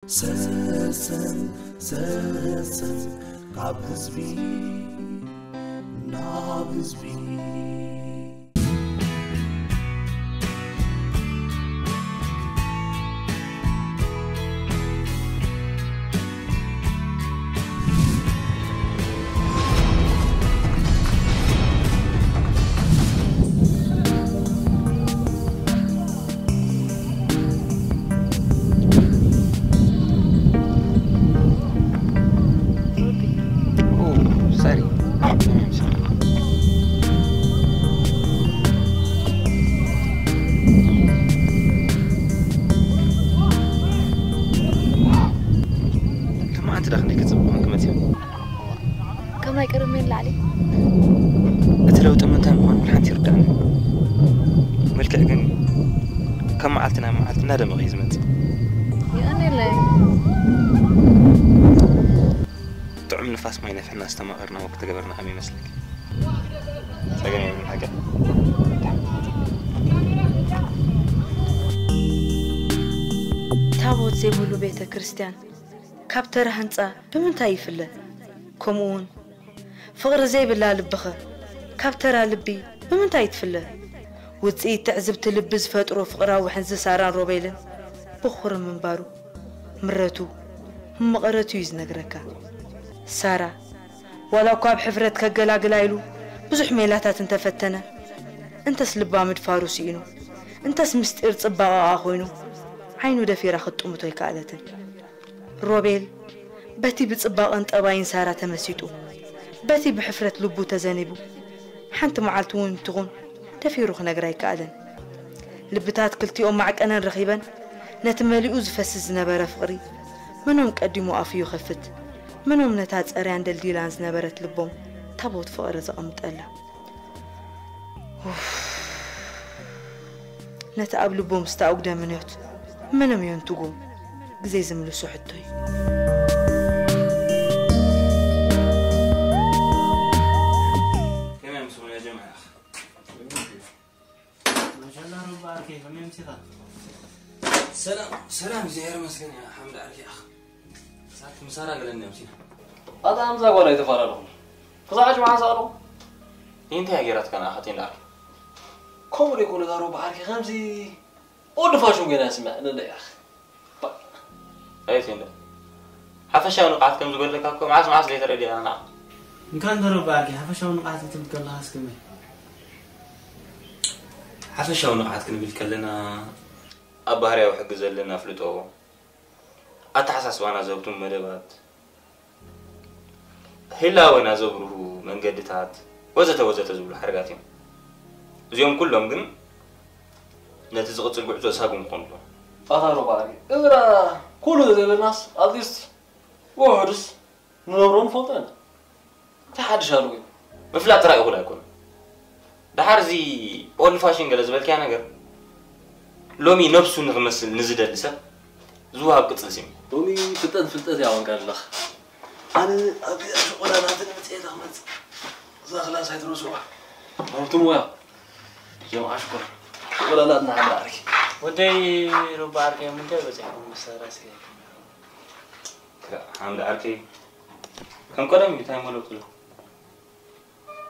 ሰሰን ሰሰን ካብ ህዝቢ ናብ ህዝቢ። ከማይ ቅርብ ሜን ላዕሊ እቲ ለውጢ ምንታይ ምዃኑ ሓንቲ ይርዳእኒ። መልክዕ ግን ካብ መዓልቲ ናብ መዓልቲ እናደመቐ እዩ ዝመጽእ። ይቐንየለይ። ጥዑም ንፋስ ማይ ነፍሕና ዝተማቐርና ወቅቲ ገበርና ከመይ ይመስለኪ? ጸገም የብሉን ሓቂ። ታቦት ዘይብሉ ቤተ ክርስቲያን ካብ ተራ ህንፃ ብምንታይ ይፍለ? ከምኡ እውን ፍቕሪ ዘይብላ ልብኸ ካብ ተራ ልቢ ብምንታይ ትፍለ? ውፅኢት ትዕዝብቲ ልቢ ዝፈጥሮ ፍቕራዊ ሕንዚ ሳራን ሮቤልን ብኹር ምንባሩ ምረቱ መቐረቱ እዩ ዝነግረካ። ሳራ ዋላ እኳ ኣብ ሕፍረት ከገላግላ ኢሉ ብዙሕ ሜላታት እንተፈተነ እንተስ ልባ ምድፋሩ ስኢኑ እንተስ ምስጢር ፅባቐኣ ኮይኑ ዓይኑ ደፊራ ክትጥምቶ ኣይከኣለትን። ሮቤል በቲ ብጽባቐን ጠባይን ሳራ ተመሲጡ፣ በቲ ብሕፍረት ልቡ ተዘኒቡ፣ ሓንቲ መዓልቲ እውን ትኹን ደፊሩ ክነግራ ኣይከኣለን። ልብታት ክልቲኦም ማዕቀነን ረኺበን፣ ነቲ መሊኡ ዝፈስስ ዝነበረ ፍቕሪ፣ መኖም ቀዲሙ ኣፉ ይኸፍት፣ መኖም ነታ ጸርያን ደልዲላን ዝነበረት ልቦም ታቦት ፍቕሪ ዘቐምጠላ። ኡፍ። ነቲ ኣብ ልቦም ዝተኣጉደ ምንዮት መኖም እዮም ትጉ ግዜ ዝምልሶ ሕቶ እዩ። ሰላም ሰላም እግዚኣብሔር ይመስገን። ሓምድ ዓርኪ ኣኽ ሳት ምሳራ ገለኒ ኣምሲና ኣታ ኣምዛ ጓል ኣይተፈላለኹም። ክሳዕ ጅምዓ ሳቕሉ እንታይ ገይራትካ ንኣኻ ቴንዳ ዓርኪ? ከምኡ ደይኮነ እዛ ሮባ ዓርኪ ከምዚ ወዲ ፋሽን ገና ስምዕ ንለያኽ ኣየት እንዶ ሓፈሻዊ ንቕሓት ከም ዝጎድለካ እኮ መዓስ መዓስ ዘይተረድኣና ንዓ። እንካ እንተ ሮባ ዓርኪ ሓፈሻዊ ንቕሓት ክትብል ከለኻስ ከመይ? ሓፈሻዊ ንቕሓት ክንብል ከለና ኣብ ባህርያዊ ሕጊ ዘለና ኣፍልጦ፣ ኣተሓሳስባና ዘህብትሙ መደባት፣ ህላወና ዘብርሁ መንገድታት ወዘተ ወዘተ ዝብሉ ሓረጋት እዮም። እዚኦም ኩሎም ግን ነቲ ዝቕጽል ጉዕዞ ሳጉም ክኾኑ ኣለዎም። ኣታ ሮባ ዓርኪ እዝራ ኩሉ ዘይበልናስ ኣትሊስት ውሑድስ ንነብሮ ንፈልጦ ኢና። እንታይ ሓድሽ ኣሎ ግን? ምፍላጥ ጥራይ እኹል ኣይኮነን። ደሓር እዚ ኦልድ ፋሽን ገለ ዝበልካያ ነገር ሎሚ ነብሱ ንኽመስል ንዝደሊ ሰብ ዝወሃብ ቅጽል ስም እዩ። ሎሚ ፍልጠት ፍልጠት እያ ወንጋ ኣለኻ። ኣነ ኣብ ሸቆላታትን መጽሔታ ክመጽእ እዛ ክላስ ኣይትረስዋ። ሃብትም ወያ ጀምዓ ሽኮር ሸቆላላት ንሓደ ዓርኪ። ወደይ ሩባ ዓርከይ ምንታይ በጺሕኩም ምስ ራስኪ? ሓምድ ዓርከይ ከም ቀደም እዩ እንታይ መለውጥ ኣሎ?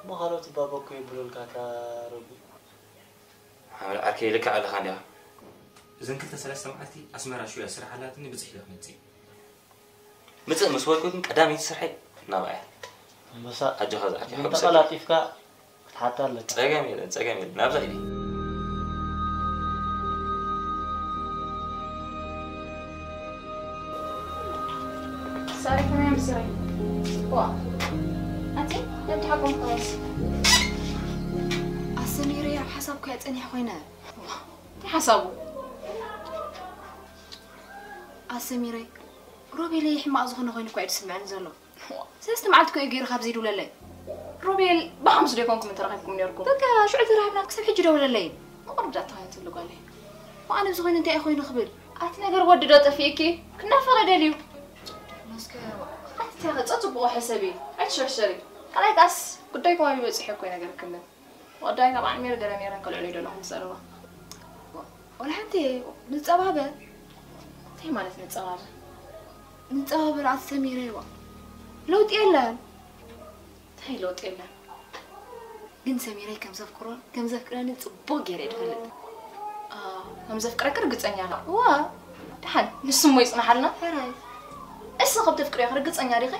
እሞ ካልኦት ባቦ እኮ የብሉልካ እታ ሮቢ። ሓምድ ዓርከይ ልክዕ ኣለኻ እንዲኻ። እዘን ክልተ ሰለስተ መዓልቲ ኣስመራ ሽውያ ስራሕ ኣላትኒ ብጽሕ ኢለ ክመጽእ። ምጽእ ምስ በልኩ ግን ቀዳመይቲ ስርሐይ ናብኣ እያ። ኣንበሳ ኣጆኻ ዝዓርከይ ሓጎሰካ። ተቐላጢፍካ ክትሓታ ኣለካ። ጸገም የለን ጸገም የለን ናብዛ ኢለ። ሳሪ ከመይ ኣምሲኺ? ዋ ኣንቲ ነቲ ሓቆም ከወስ ኣሰሚረይ ኣብ ሓሳብ ኮያ ጸኒሐ ኮይነ። እንታይ ሓሳቡ? ኣሰሚረይ ሮቤለይ ሕማቕ ዝኾነ ኮይኑ እኳ እዩ ዝስምዐኒ ዘሎ። ሰለስተ መዓልቲ እኮ እዩ ገይሩ ካብዚ ይድውለለይ። ሮቤል ብሓሙስ ዶ ይኮንኩም እንተራኺብኩም ነርኩም? በቃ ሽዑ ተራኺብና ክሳብ ሕጂ ደውለለይ። መቕርብ ዳታ ሃያ ትብሉ ጓለይ። እሞ ኣነ ብዝኾይኑ እንታይ እዩ ኮይኑ ክብል? ኣቲ ነገር ወዲ ዶ ጠፊእኪ? ክናፈቐ ደልዩ። መስከ ኣቲ እንታይ ኸ ጸጽብቑ ሕሰቢ። ኣይትሸርሸሪ። ካልኣይ ከኣስ ጉዳይኩም ኣበይ በጺሑ እኮ እዩ ነገር ክምል። ወዳይ ካብ ዓሚር ገለ ነይረን ከልዕሉ ይደለኹም ዝዛረባ። ወላ ሓንቲ ንጸባበ። እንታይ ማለት ንጸባበ? ንፀባ ብልዓት ሰሚረይዋ ለውጢ የለን። እንታይ ለውጢ የለን? ግን ሰሚረይ ከም ዘፍቅሮን ከም ዘፍቅረንን ፅቡቅ ገይረ እየ ዝፈልጥ። አ፣ ከም ዘፍቅረኪ ርግፀኛ ኢኻ? ዋ፣ ደሓን ንሱ እሞ ይፅናሓልና። ሕራይ። እሱ ከም ተፍቅርዮ ርግፀኛ ዲኺ?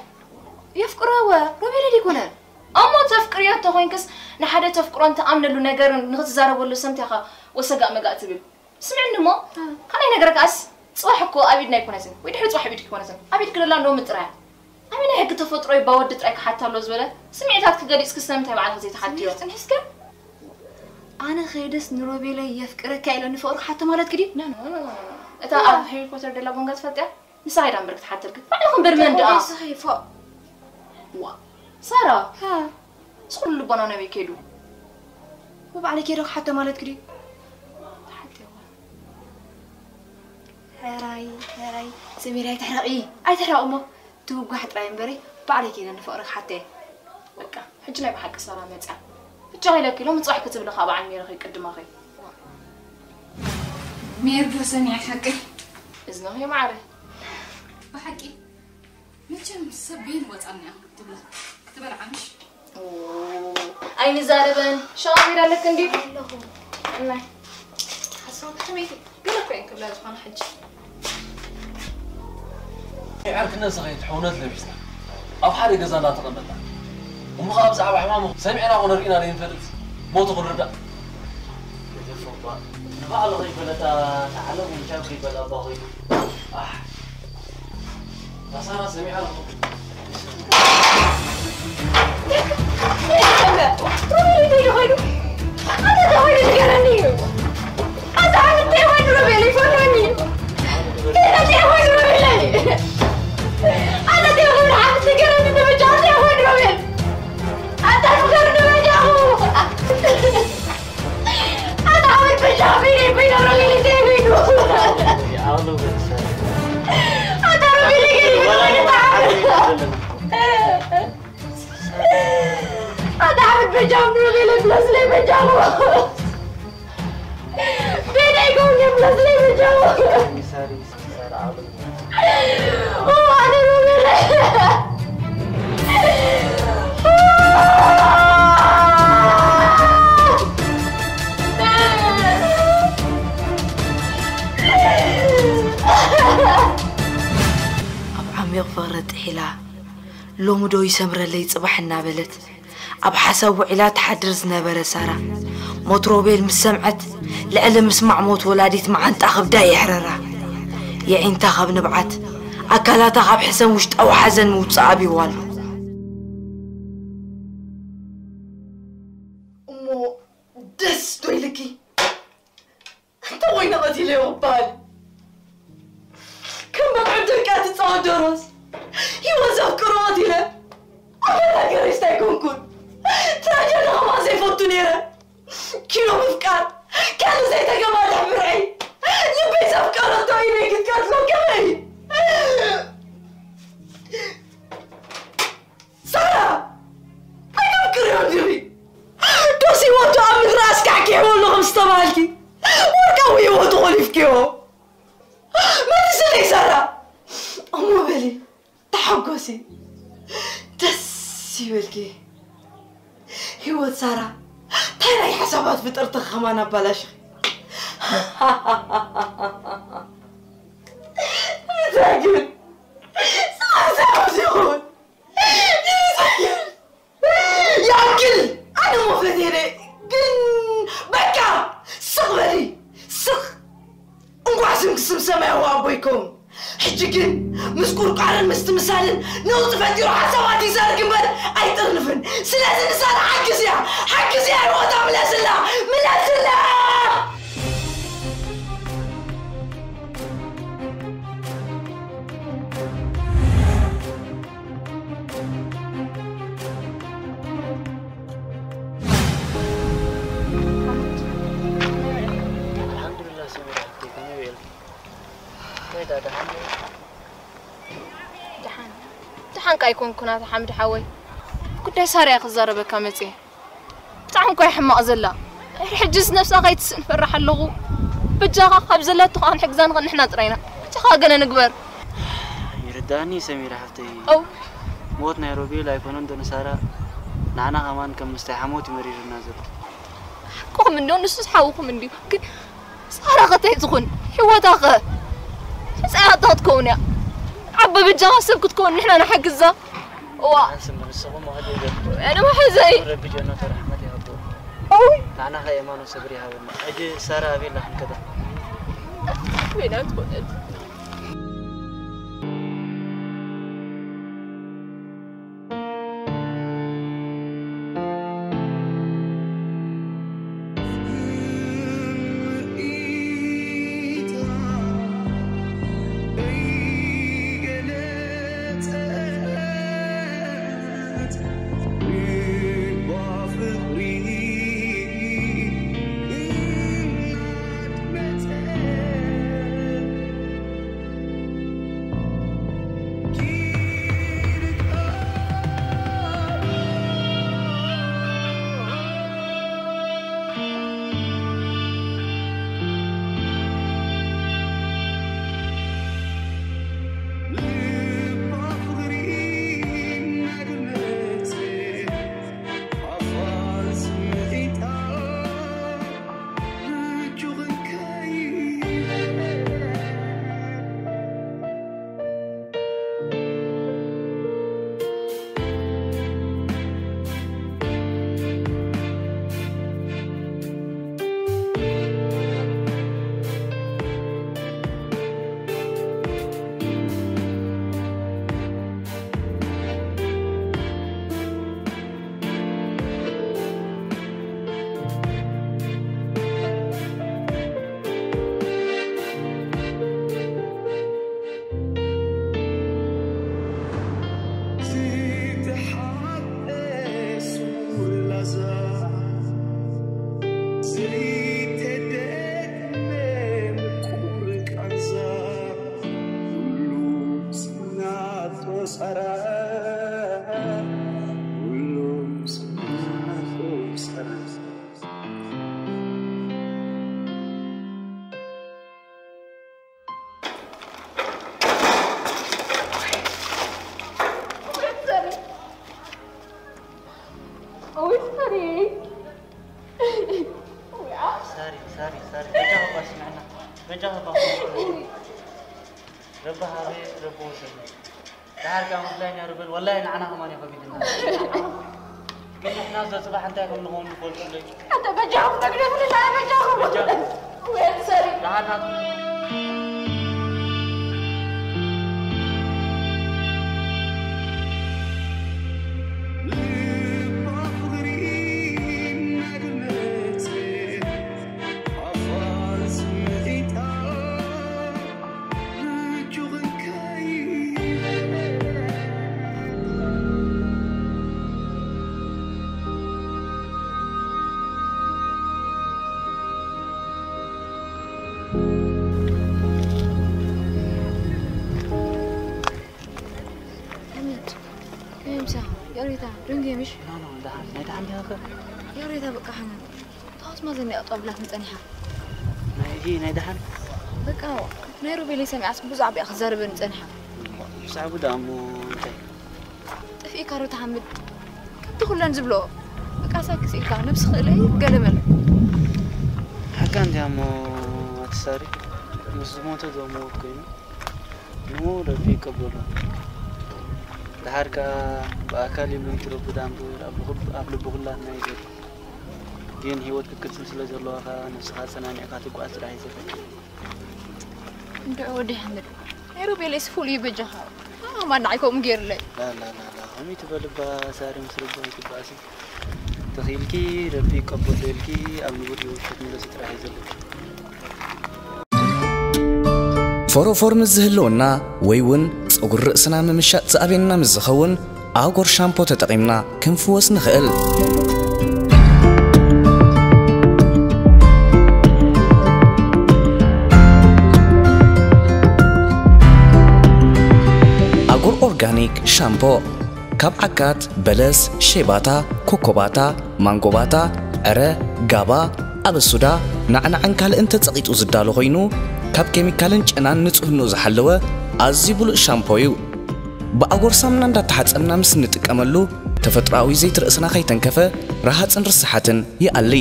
የፍቅሮ እወ፣ ሮቤል ኣይኮነን። እሞ ተፍቅርዮ እንተኾይንክስ ንሓደ ተፍቅሮን ተኣምነሉ ነገርን ንኽትዛረበሉ ሰምቲኻ ወሰጋእ መጋእ ትብል? ስምዕኒ እሞ፣ እ። ካልኣይ ነገር ከኣስ፣ ጽባሕ እኮ ኣብ ኢድና ኣይኮነትን፣ ወይ ድሕሪ ጽባሕ ኣብ ኢድኪ ኣይኮነትን፣ ኣብ ኢድኪ ዘላ ሎሚ ጥራይ እያ። ኣበይ ናይ ሕጊ ተፈጥሮ እዩ፣ ባ ወዲ ጥራይ ክሓታ ኣሎ ዝበለ? ስምዒታት ክገሊጽኪ ስለምንታይ ባዕልኺ ዘይትሓትዮ? ስምዒት ጽንሒ እስከ? ኣነ ከይደስ ንሮቤለይ የፍቅረካ ኢለ ንፍቕሪ ክሓቶ ማለትኪ ድዩ? ኖ፣ ኖ፣ ኖ፣ ኖ፣ ኖ። እታ ዋ። ኣብ ሃሪ ፖተር ዘላ ጓንጋ ትፈልጥያ? ንሳ ከይዳ እምበር ክትሓተልኪ። ባዕልኺ እምበር መን ደኣ? ተቆይስኺ ፎእ። ዋ። ሳራ። ሃ። እዚ ኩሉ ልቦና ናበይ ከይዱ? ብባዕለይ ከይደ ክሓቶ ማለትኪ ድዩ? ተሓትዋ። ሕራይ፣ ሕራይ፣ ሰሚራ ኣይትሕረቒ። ኣይትሕረቒ እሞ፣ ትውጓሕ ጥራይ እምበሪ፣ ባዕለይ ከይደ ንፍቕሪ ክሓቶ እየ። በቃ፣ ሕጂ ናይ ብሓቂ ሳራ መጽያ። ብቻ ኢለኪ፣ ሎሚ ጽባሕ ክትብሊ ኸኣ በዓል ሜሮኺ ቅድማኺ። ሜርዶ ሰሚዐ ሓቂ? እዝንኺ ማዕረ። ብሓቂ? መቸም ሰብ በይን ወጻኒ እያ ክትብላ፣ ክትበልዓ ምሽ? ኦ፣ ኣይንዛረበን። ሸቓ ሜዳ ኣለክ እንዲ? ኣለኹ። እናይ። ሓሳብ ከመይ ገለ እኮ እየን ክብላ ዝኾና ሕጂ። ዓርክነት ዝኸይድ ሕውነት ለቢስና፣ ኣብ ሓደ ገዛ እናተቐመጥና፣ እሞ ኸዓ ብዛዕባ ሕማሙ ሰሚዕና ኮነ ርኢና ዘይንፈልጥ ሞቱ ክንርዳእ። ገደፎ እባ ንባዕሉ ከይፈለጣ፣ እታ ዓለም እውን ቻው ከይበላ እባ ኾይኑ። ኣሕ። ኣሳና ሰሚዓ ኣለኹ። ሮቤል እንታይ ኮይኑ? ኣታ እንታይ ኮይኑ ንገረኒ እዩ። ኣታ እንታይ ኮይኑ ሮቤል ይፈትወኒ እዩ። እንታይ እንታይ ኮይኑ ሮቤል? ኣታ እንታይ ኮይኑ ሓብት ንገረኒ ንበጃ እንታይ ኮይኑ ሮቤል? ኣታ ንገር ንበጃኹ። ኣታ ዓወት በጃ ቢኒ ኮይና ሮቤል እንታይ ኮይኑ? ኣታ ሮቤል ገይሩ ወላ ይበላ ወላ ዓወት። ኣታ ዓወት በጃ ሮቤል ብለስለይ በጃኹ። ቤት ኣይኮንኩን ብለስለይ በጃኹ። ኣብ ዓሚቕ ፍቕሪ ጥሒላ፣ ሎሚ ዶ ይሰምረለይ ጽባሕ እናበለት፣ ኣብ ሓሳብ ውዒላ ትሓድር ዝነበረ ሳራ፣ ሞት ሮቤል ምስ ሰምዐት፣ ልዕሊ ምስማዕ ሞት ወላዲት መዓንጣ ከብዳ የሕረራ። የዒንታ ካብ ንብዓት፣ ኣካላታ ካብ ሕሰም ውሽጣዊ ሓዘን ምውጻእ ኣብይዋ ኣሎ። እሞ ደስ ዶ ኢልኪ? እንተ ኮይነ ቀቲለዮ ክበሃል። ከም መጥዑም ደርቂ ትጻወት ደሮስ፣ ህይወት ዘፍቅሮ ቀቲለ። ኣመት ሃገረይስ እንታይ ኮንኩን? ትራጀዲ ከማን ዘይፈቱ ነይረ። ኪኖ ምፍቃር፣ ካልእ ዘይተገማልሕ ብርዒ። ልበይ ዘፍቀረቶ ኢለይ ክትቀትሎ ከመይ? ሳራ! ኣይተፍቅርዮን ዲኺ? ዶስ ህይወቱ ኣብ ምድሪ ኣስካሕኪሕዎ ኣሎ ከም ዝተባሃልኪ? ወርቃዊ ህይወቱ ኾሊፍክዮ። መልስለይ ሳራ! እሞ በሊ፣ ተሓጎሲ። ደስ ይበልኪ። ህይወት ሳራ፣ እንታይ ናይ ሓሳባት ፍጥርቲ ከማን ኣባላሽኺ? እንታይ ግን? ሳራ፣ ሳራ፣ ይኹን። ይኣክል! ኣነ እሞ ፈትየለ፣ ግን በቃ ስቕ በሊ፣ ስቕ። እንቋዕ ስምኪ ስም ሰማያዊ ኣቦ ይከውን። ሕጂ ግን ምስ ቁርቋርን ምስትምሳልን ነውጺ ፈጢሩ ሓሳባት ይሰርግ እምበር ኣይጥርንፍን። ስለዚ ንሳ ሓግዝያ፣ ሓግዝያ ህይወታ ምለስላ፣ ምለስላ! ኣልሓምዱሊላህ ሰሚራ ሓፍተይ፣ ከመይ ውዒልኪ? ከመይ ዳ ደሓን ዶ? ደሓን። ደሓን ከኣ ኣይኮንኩን ኣቶ ሓምድ ሓወይ። ጉዳይ ሳራ እየ ክዛረበካ መጽየ። ብጣዕሚ እኮ እያ ሕማቕ ዘላ። ድሕሪ ሕጅስ ነብሳ ከይትስእን እፈርሕ ኣለኹ። በጃኻ ካብ ዘለቶ ከኣ ክንሕግዛ ንኽእል ንሕና ጥራይ ኢና። በጃኻ ገለ ንግበር። ይርድኣኒ ዳኒ፣ ሰሚራ ሓፍተይ፣ ኣው። ሞት ናይ ሮቤል ኣይኮነን ዶ ንሳራ፣ ንዓና ከማን ከም ምስታይ ሓሞት እዩ መሪርና ዘሎ። ሓቅኹም እንዶ፣ ንሱስ ሓውኹም እንድዩ። ግን ሳራ ከ እንታይ ትኹን? ህይወታ ከ? ሕጻያታ ክትከውን እያ። ዓባ በጃኻ ሰብ ክትከውን ንሕና ንሓግዛ። እዋ። ኣንስ ንስኹም መኸዲ ይገርም። ኣነ መሓዘይ። ረቢ ጀነተ ረሕመት ይሃቦ። ኣው። ንዓና ከ የማኖ ሰብሪ ይሃበና። ሕጂ ሳራ ኣበይ ኣላ ክንከዳ? ወይና ትኾነት። ሳሪ፣ ሳሪ፣ ሳሪ፣ በጃኻ እባ ስምዕና፣ በጃኻ እባ ስምዕና። ረቢ ሃበ፣ ረቢ ወሰደ። ደሓር ከኣ ምፍላይ ናይ ሮቤል፣ ወላሂ ንዓና ከማን እዩ ከቢድና። ግን ንሕና እዛ ጽባሕ እንታይ ከም ንኸውን ንፈልጡ ኣለይ። ኣንተ በጃኹም መግደፍንና በጃኹም። በጃኹም። ወይ ሰሪ። ደሓር ናቱ። ሓመድ፣ ከመይ ምሳኻ? ይቕሬታ፣ ደንጉየ ምሽ? ኖ፣ ኖ፣ ደሓን፣ ናይ ደሓን ዲኻ ከ? ይቕሬታ፣ በቃ ሓመድ። ጣዖት ማዘን እያ ጠብላትኒ ጸኒሓ። ናይ፣ ናይ ደሓን? በቃ፣ ናይ ሮቤለይ ሰሚዓስ ብዙሕ ኣቢኣ ክትዛረበኒ ጸኒሓ። ምሳዕቡ ደኣ እሞ እንታይ? ጠፊእካ ዶ ትሓምድ? ከምቲ ኩለን ዝብሎ። በቃ ሳክስ ኢልካ፣ ነብሲ ክእለይ ገለ በለ። ሓቃ እንድያ እሞ ኣቲ ሳሪ፣ ምስ ዝሞተ ዶ ምዉት ኮይኑ? ንኡ ረቢ ይቀበሎ። ደሓር ከኣ ብኣካል ኢሉ ይትረፉ ደኣ እምበር ኣብ ልቡ፣ ኣብ ልቡ ኩላትና እዩ ዘሎ። ግን ህይወት ክትቅጽል ስለ ዘለዋ ከኣ ነብስኻ ኣጸናኒዕካ ትጓዝ ጥራሕ እዩ ዘለካ። እንድዒ ወዲ ሓመድ፣ ናይ ሮቤለይስ ፍሉይ እዩ በጃኻ። ኣማን ንዓይ ከምኡ ገይሩለይ። ላላላላ፣ ከመይ ትበል እባ ሳሪ ምስ ልቡ ኣይትበኣሲ። ተኺኢልኪ ረቢ ይቀበሎ ኢልኪ ኣብ ንቡር ህይወትኪ ክትምለሲ ጥራሕ እዩ ዘለኪ። ፎሮፎር ምስ ዝህልወና ወይ እውን ጸጉሪ ርእስና ምምሻጥ ዝኣብየና ምስ ዝኸውን ኣጎር ሻምፖ ተጠቒምና ክንፍወስ ንኽእል። ኣጎር ኦርጋኒክ ሻምፖ ካብ ዓካት፣ በለስ፣ ሼባታ፣ ኮኮባታ፣ ማንጎባታ፣ ዕረ፣ ጋባ፣ ኣበሱዳ፣ ናዕናዕን ካልእን ተጸቒጡ ዝዳሎ ኮይኑ፣ ካብ ኬሚካልን ጨናን ንጽህንኡ ዝሓለወ ኣዝዩ ብሉጽ ሻምፖ እዩ። ብኣጎር ሳሙና እንዳተሓጸብና ምስ እንጥቀመሉ፣ ተፈጥሮኣዊ ዘይቲ ርእስና ከይተንከፈ፣ ረሃጽን ርስሓትን ይኣሊ።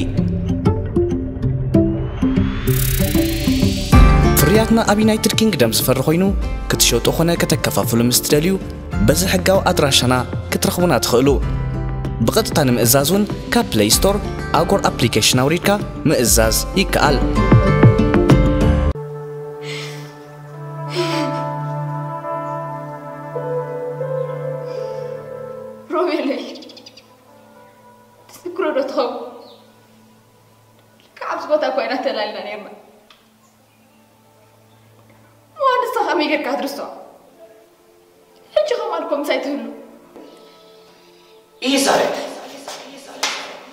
ፍርያትና ኣብ ዩናይትድ ኪንግደም ዝፈሪ ኮይኑ፣ ክትሸጡ ኾነ ከተከፋፍሉ ምስ ትደልዩ፣ በዚ ሕጋዊ ኣድራሻና ክትረኽቡና ትኽእሉ። ብቐጥታ ንምእዛዝ እውን ካብ ፕለይ ስቶር ኣጎር ኣፕሊኬሽን ኣውሪድካ ምእዛዝ ይከኣል። ሮቤለይ፣ ትዝክሮ ዶ ትኸውን? ከዓብዚ ቦታ እኳ ኢና ተላልና ነርና። እሞ ንሳ ከመይ ጌርካ ትርስዖ? ሕጂ ከማን እኮ ምሳይ ትህሉ። ኢሳቤል፣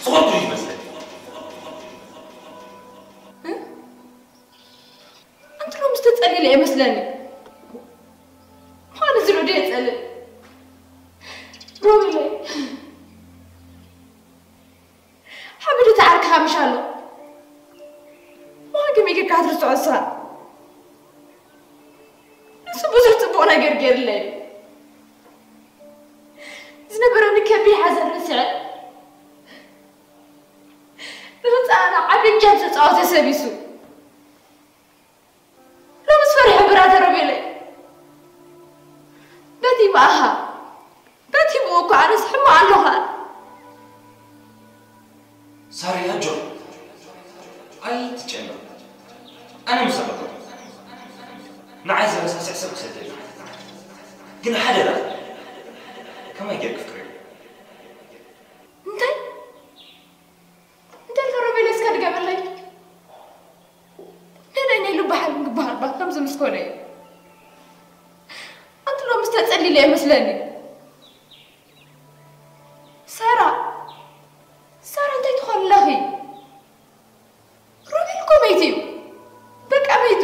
ዝኾንኩ እዩ ይመስለኒ። ኣንቲ ሎምስ ተጸሊለ እየ መስለኒ። ማለት ዝሮ ድየ ጸልእ? ሮቤለይ፣ ሓመድ እቲ ዓርክኻ ምሽ ኣሎ። መን ከመይ ጌርካ ክትርስዖ ንስኻ? ንሱ ብዙሕ ጽቡቕ ነገር ገይሩለይ እዩ። ዝነበረኒ ከቢድ ሓዘን ረሲዐ፣ ንህጻና ዓቢ እጃም ዝተጻወተ ሰብ እዩ እሱ። ሎምስ ፈሪሑ ብራተር ሮቤለይ። በቲ መኣኻ በቲ ብኡ እኮ ኣነስ ሕማቕ ኣለኹ ኣነ። ሳሪ ኣጆኺ ኣይትጨነቂ። ኣነ ምስ ኣለኹ ንዓይ ዘበሳስዕ ሰብ ክሰደድ እዩ። ግን ሓደራ ከማይ ጌርኪ ፍቅሪ። እንታይ እንታይ ኢልካ ሮቤል እስከ ድገመለይ። ነዳይ ናይ ልቢ ሓልም ክበሃል ባ ከምዚ ምስ ኮነ እዩ። ኣንቲ ሎምስ ተጸሊለ እየ መስለኒ። ሳራ ሳራ እንታይ ትኾን ኣለኺ? ሮቤል እኮ መይቱ እዩ። በቃ መይቱ።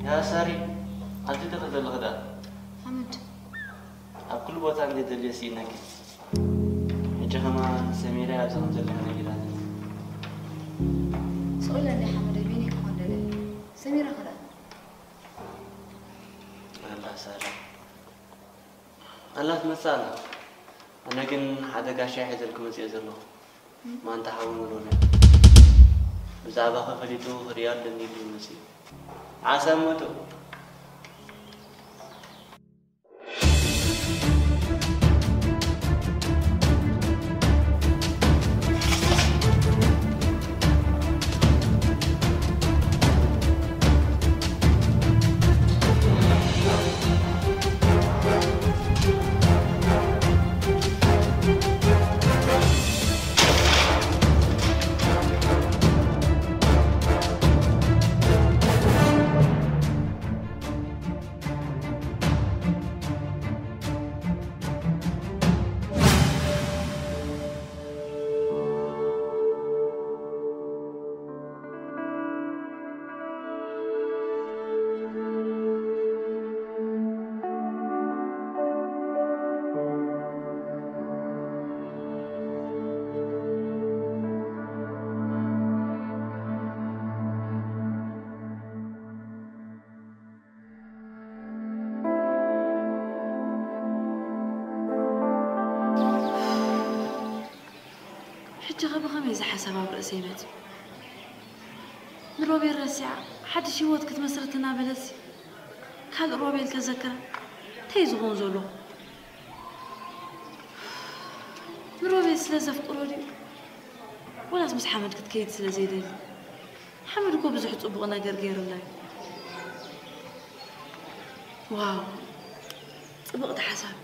ያ ሳሪ፣ ኣንቲ ተኸተልኺ ደኣ። ሓመድ። ኣብ ኩሉ ቦታ እንዴ ደልየ ስኢነኪ። ሕጂ ከማን ሰሚራ ኣብዚ ከም ዘለኺ ነጊራትኒ። ስቕ ኢለ እንዴ ሓመደይ፣ በይነይ ክኾን ደልየ። ሰሚራ ኸ ደኣ? ኣላ ሳሪ። ኣላ ትመጽእ ኣላ። ኣነ ግን ሓደ ጋሻ ሒዘልኪ መጽየ ዘለኹ። ማንታ ሓዊ ምሉነ። ብዛዕባኺ ፈሊጡ ክርእዮ ኣለኒ ኢሉ እዩ መጽዩ። ዓሰብ ምእቱ። ሕጂ ኸ ብኸመይ እዚ ሓሳብ ኣብ ርእሰይ መጺኡ? ንሮቤል ረሲዓ ሓድሽ ህይወት ክትመስርት እናበለትሲ ካልእ ሮቤል ተዘክራ እንታይ እዩ ዝኸውን ዘለኹ? ንሮቤል ስለ ዘፍቅሮ ድዩ ወላስ ምስ ሓመድ ክትከይድ ስለ ዘይደሊ? ሓመድ እኮ ብዙሕ ጽቡቕ ነገር ገይሩላ እዩ። ዋው ጽብቕቲ ሓሳብ።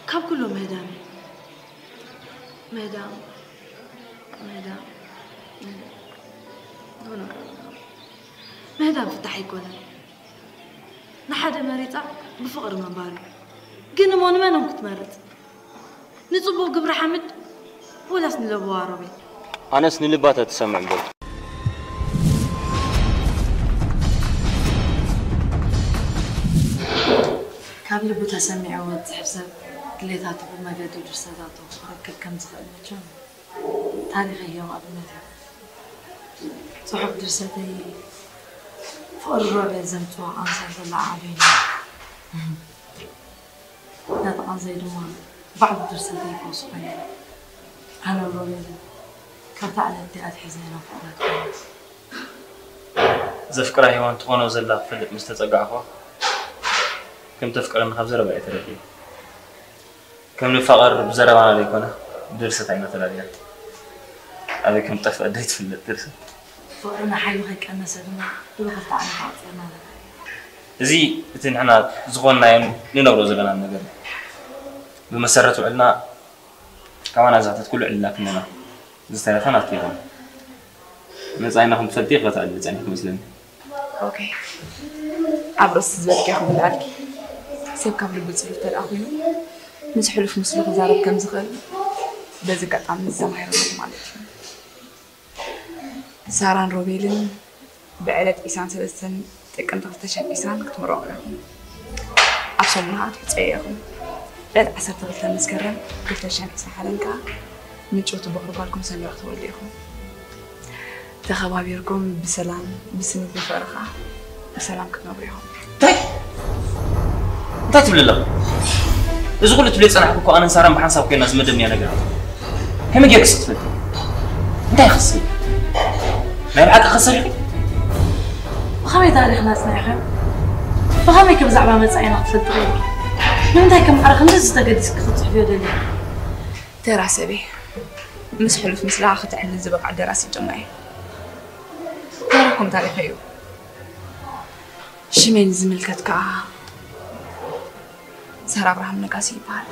ካብ ኩሎም ምህዳም እዩ። ምህዳም ምህዳም ምህዳም ፍታሕ ኣይኮነን። ንሓደ መሪጻ ብፍቕሪ ምንባር እዩ። ግን እሞ ንመን እም ክትመርጽ? ንጽቡቕ ግብሪ ሓምድ ወላስ ንለበዋ ሮቤል? ኣነስ ንልባ ተትሰምዕ እምበር። ኣብ ልቡ ተሰሚዕዎ ዝጽሕፍ ሰብ ድሌታቱ ብመገዲ ድርሰታቱ ክረክብ ከም ዝኽእል መቸም ታሪኸይ ህያው ኣብነት እዩ። ጽሑፍ ድርሰተይ ፍቕሪ ሮቤል ዘምጽኦ ኣምሳል ዘለዓዕበኒ። ነቲ ቃንዛይ ድማ ባዕሉ ድርሰተይ ፈውሲ ኮይኑ። ኣነን ሮቤልን ካብታ ዕለት እቲኣ ኣትሒዝና ኢና ፍቑራት ኮይና። ዘፍቅራ ሄዋን ትኾኖ ዘላ ክፈልጥ ምስ ተጸጋዕኹ፣ ከም ተፍቅረኒ ካብ ዘረባ እየ ተረዲኤ። ከም ንፋቐር ብዘረባና ዘይኮነ፣ ብድርሰት ኣይና ተላሊና። ኣበይ ከም ጠፍአ ደይትፍለጥ ድርሰት። ፍቕርና ሓይሉ ከይቀነሰ ድማ ብብኽልተ ዓመት ኣቑጺርና ኣለና። እዚ እቲ ንሕና ዝኾንናዮን ንነብሮ ዘለናን ነገር እዩ። ብመሰረት ውዕልና ካባና ዝሕተት ኩሉ ዕልልና ክነና፣ ዝተረፈ ናትኪ ይኹን። መጻኢና ከም ትፈልጢ ክተዕልሊ ጸኒሕኪ መስለኒ። ኦኬ። ኣብ ርእሲ ዝበልኪ ኢኹም እንዳልኪ፣ ሰብ ካብ ልቡ ጽሑፍ ተደኣ ኮይኑ፣ ምስ ሕሉፍ ምስሉ ክዛረብ ከም ዝኽእል በዚ ኣጋጣሚ እዚ ተማሂረ ኣለኹ ማለት እዩ። ሳራን ሮቤልን ብዕለት ዒስራን ሰለስተን ጥቅምቲ ክልተ ሽሕን ዒስራን ክትምረቑ ኢኹም። ኣብ ሰሙን ከዓ ትሕጸዩ ኢኹም። ዕለት ዓሰርተ ክልተ መስከረም ክልተ ሽሕን ዒስራን ሓደን ከዓ ምጭውቲ በኹሪ ጓልኩም ሰሚራ ክትወልዱ ኢኹም። ተኸባቢርኩም ብሰላም፣ ብስኒት፣ ብፍቕሪ ከዓ ብሰላም ክትነብሩ ኢኹም። እንታይ? እንታይ ትብል ኣለኻ? እዚ ኩሉ ትብልዮ ዝጸናሕኩ እኮ ኣነን ሳራን ብሓንሳብ ኮይና ዝመደብናዮ ነገር እዩ። ከመይ ጌርክስ ክትፈልጢ? እንታይ ክሲ? ናይ ብሓቂ ክሲ ዲኺ? ብኸመይ ታሪኽና ኣጽኒዕኻዮ? ብኸመይ ከ ብዛዕባ መጻኢና ክትፈልጢ ኽኢልኪ? ንምንታይ ከ ማዕረ ክንድዚ ተገዲስኪ ክትጽሕፍዮ ደሊኺ? ተራ ሰበይ፣ ምስ ሕሉፍ ምስላ ክተዕልል ዝበቕዐ ደራሲ ድማ እየ። ታሪኽኩም ታሪኸይ እዩ። ሽመይ ንዝምልከት ከኣ ሳራ ኣብርሃም ነጋሲ ይበሃል።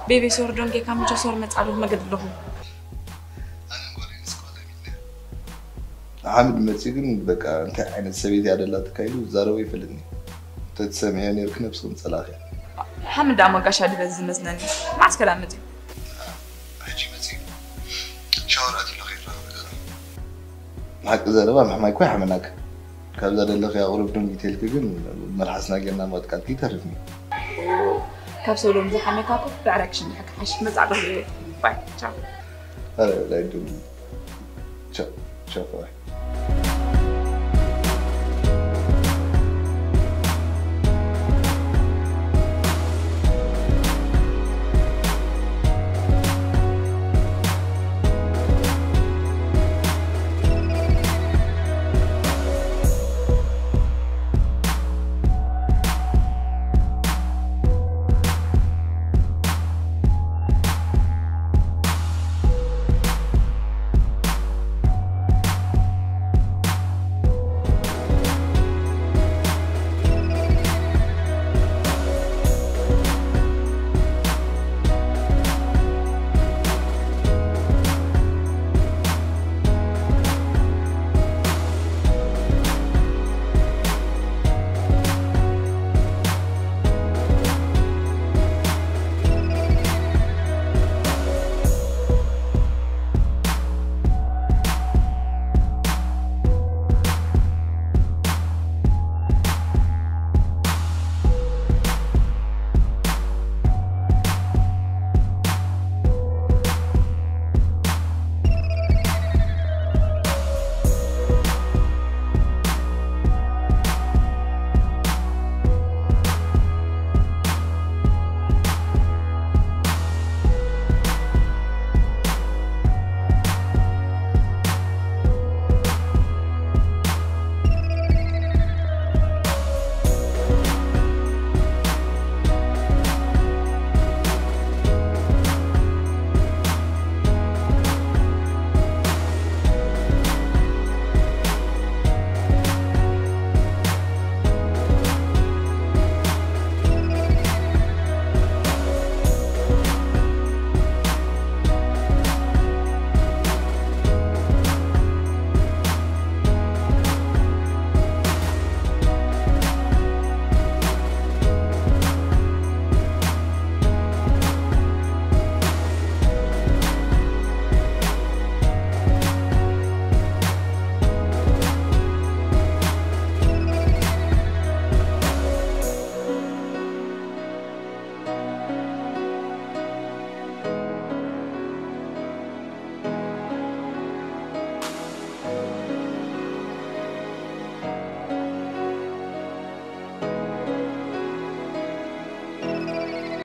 ቤቢ ሶር ዶንጌ ካብ ምጆ ሶር መጻሉ መገድ ኣለኹ። ኣነን ጓለይን እስካለም ኢልና። ሓምድ መጺኡ ግን በቃ እንታይ ዓይነት ሰበይቲ እያ ደላትካ ኢሉ ዝዛረቦ ይፈልጥኒ። እንተትሰምዕዮ ነይርኪ ነብስኺ ምጸላእኽያ። ሓምድ ደኣ መጋሻ ድበዝ ዝመስለኒ። መዓስ ከ ደኣ መጺኡ? ሕጂ መጺኡ። ሻወር ኣትዩ ኣሎ ከይድና ክንዛረብ። ብሓቂ ዘረባ ምሕማይ እኮ ይሓመናካ። ካብዛ ደለኽያ ቁሩብ ደንጊተልኪ ግን መልሓስና ጌርና ምቕጥቃጥኪ ይተርፍኒ። ካብ ሰሎም ዝሓመካ እኮ ብዕራይ ክሽንድሐካ ሓይሽ ክመጽእ ኣለኹ ኢለ። ባይ፣ ቻው። ኣረ፣ ላይዱ። ቻው፣ ቻው፣ ባይ።